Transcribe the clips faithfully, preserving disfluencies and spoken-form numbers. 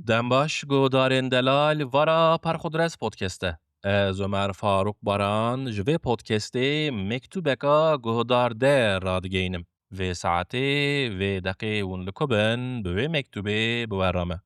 Dem baş, guhdarên delal, vara Perxudres Podcast e. Ez Ömer Faruk Baran ji vê podcastê mektûbeka guhdar de radigeynim. Vê saetê, vê deqê hûn li ku bin, bi wê mektûbê bi we re me.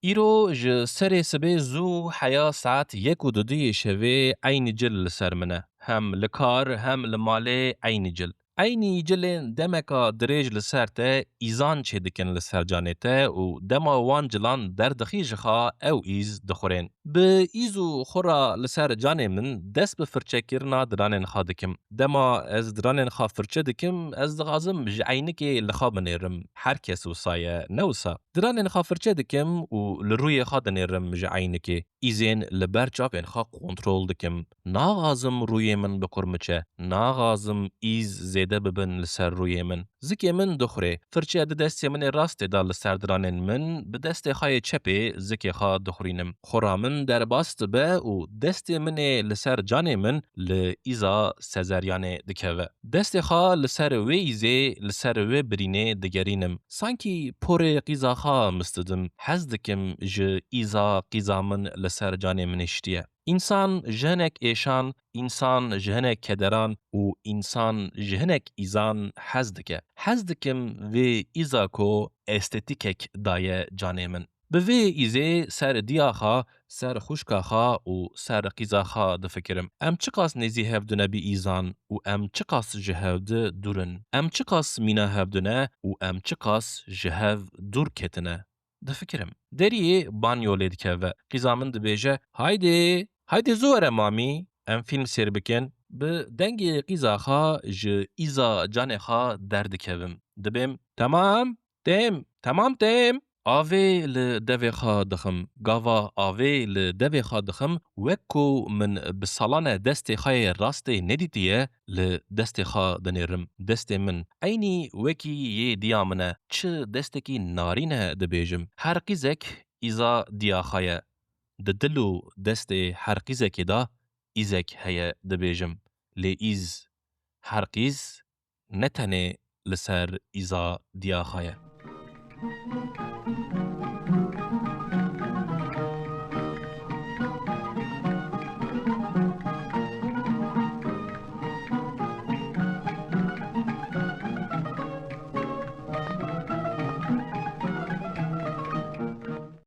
Îro ji serê sibê zû heya saet yek û duduyê şevê eynî cil li ser min e. Hem li kar, hem li malê eynî cil. Eynî cilên demeka dirêj li ser te îzan çêdikin li ser canê te û dema wan cilan derdixî ji xwe ew îz dixurên. Bi îz û xura li ser canê min dest bi firçekirina diranên xwe dikim. Dema ez diranên xwe firçe dikim, ez dixwazim ji eynikê li xwe binêrim. Her kes wisa ye, ne wisa? Diranên xwe firçe dikim û li rûyê xwe dinêrim ji eynikê. Îzên li ber çavên xwe kontrol dikim. Naxwazim rûyê min biqurmiçe. Naxwazim îz zêde bibin li ser rûyê min. Zikê min dixurê. Firçe di destê min ê rastê de li ser diranên min, bi destê xwe yê çepê zikê xwe dixurînim. Xura min derbas dibe û destê min ê li ser canê min li îza sezeryanê dikeve. Destê xwe li ser wê îzê, li ser wê birînê digerînim. Sankî porê qîza xwe mistidim. Hez dikim ji îza qîza min li ser canê min hiştiye. Însan ji hinek êşan, însan ji hinek kederan û însan ji hinek îzan hez dike. Hez dikim vê îza ku estetîkek daye canê min. Bi vê îzê ser diya xwe, ser xwişka xwe û ser qîza xwe difikirim. Em çiqas nêzî hevdû ne bi îzan û em çiqas ji hevdi dûr in. Em çiqas mîna hevdû ne û em çiqas ji hev dûr ketine. Difikirim. Deriyê banyo lê dikeve. Qîza min dibêje, "Haydê, haydê zû were mamî, em fîlm sêr bikin." Bi dengê qîza xwe ji îza canê xwe derdikevim. Dibêm, "Temam, têm, temam têm." Avê li devê xwe dixim. Gava avê li devê xwe dixim, wek ku min bi salan e destê xwe yê rastê nedîtiye, li destê xwe dinêrim. Destê min eynî wekî yê diya min e. Çi destekî narîn e dibêjim. Her qîzek îza diya xwe ye. Di dil û destê her qîzekê de îzek heye dibêjim. Lê îz, her qîz ne tenê li ser îza diya xwe ye.